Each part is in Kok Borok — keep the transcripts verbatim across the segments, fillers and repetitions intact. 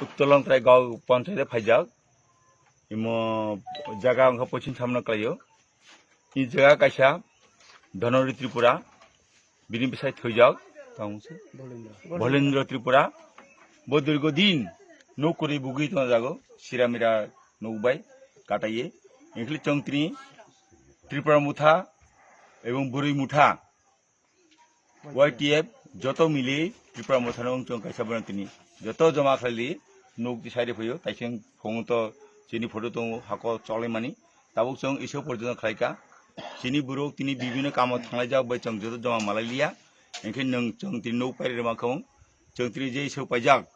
Uttolongtrai gaon panchayat phaijak. Imo jaga wngkha Pochim Samno khlaio. I jaga kaisa Dhanori Tripura, bini bwsai thwijak, tamo se? Bolendra. Bolendra Tripura. Bo dirgo din nuk kwrwi bugwi tongjago, siramira nuk bai kataiye. Engkli chongtini Tripura Motha ebong Bwrwi Motha, Y T F joto mili Tripura Motha no chong kaisa bono tini joto joma khlaili nuk tisari phaio, taiseng phone to chini photo tongo hako cholaimani. Tabuk chwng iso porjonto khlaika. Chini borok tini bibhinno kamo thanglaijak bai chwng joto joma malailiya. Hinkhe nwng chwng tini nuk pairi rwma khe chwng tini je iso paijak,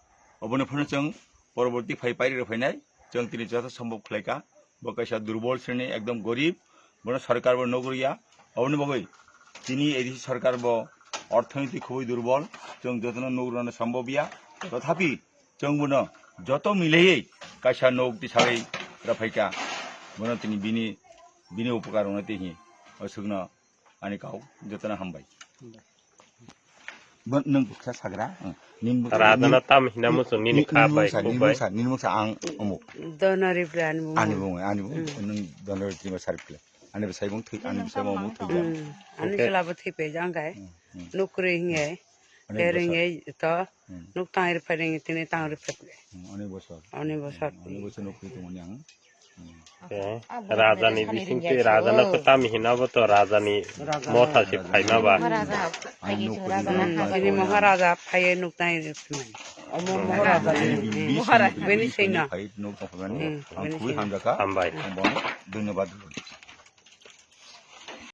oboni phano chwng poroborti phai pairi rw phainai. Chwng tini joto sombhob khlaika. Bo kaisa durbol sreni, ekdom gorib. Bono sarkar bo nuk rwya. Oboni bagwi tini A D C sarkar bo orthonoitik khubui durbol. Chwng jotono nuk rwna sombhob ya. Tothapi chwng bono joto milaiwi kaisa nok tisagwi rwphaikha. Bono tini bini, bini upokar wngna twi hi. O swkno ani kau jotono hambai. Bo nwng bwkha sagra, hmm. Nini bwkha, Rajana nini, tam hina muchung nini ni, kha nini bai mungsa, nini kubai. Mungsa, nini mungsa ang omo. Donori bwrwi ani bumung. Ani bumung, ani bumung. Hmm. Nwng Donori Tripura sari phle. Ani bwsai bung thwi, ani bwsai bung thwi. Hmm. Ani okay. Chwla bo thwi phaijak khe. Hmm, hmm. Nuk kwrwi hinge. Ani ter bwsa. Hinge to. Hmm. Nuk tang ri phai ringe tini tang ri phai. Hmm, ani bwsa. Ani bwsa. Hmm, ani bwsa nuk kwrwi tongmani ang. Eh, rajani bisingtwi rajana kwtam hina bo to rajani motha se phaima ba. Ani nuk kwrwi tongmani. Bini Maharaja phaiye nuk tang ri phai. Omo Maharaja. Bini, bini, bini, Maharaja. Bini sino. Phai nuk tong phai mani. Hmm, ang bini khubui sino. Hamjakha. Hambai. Ang bono dhonyobad.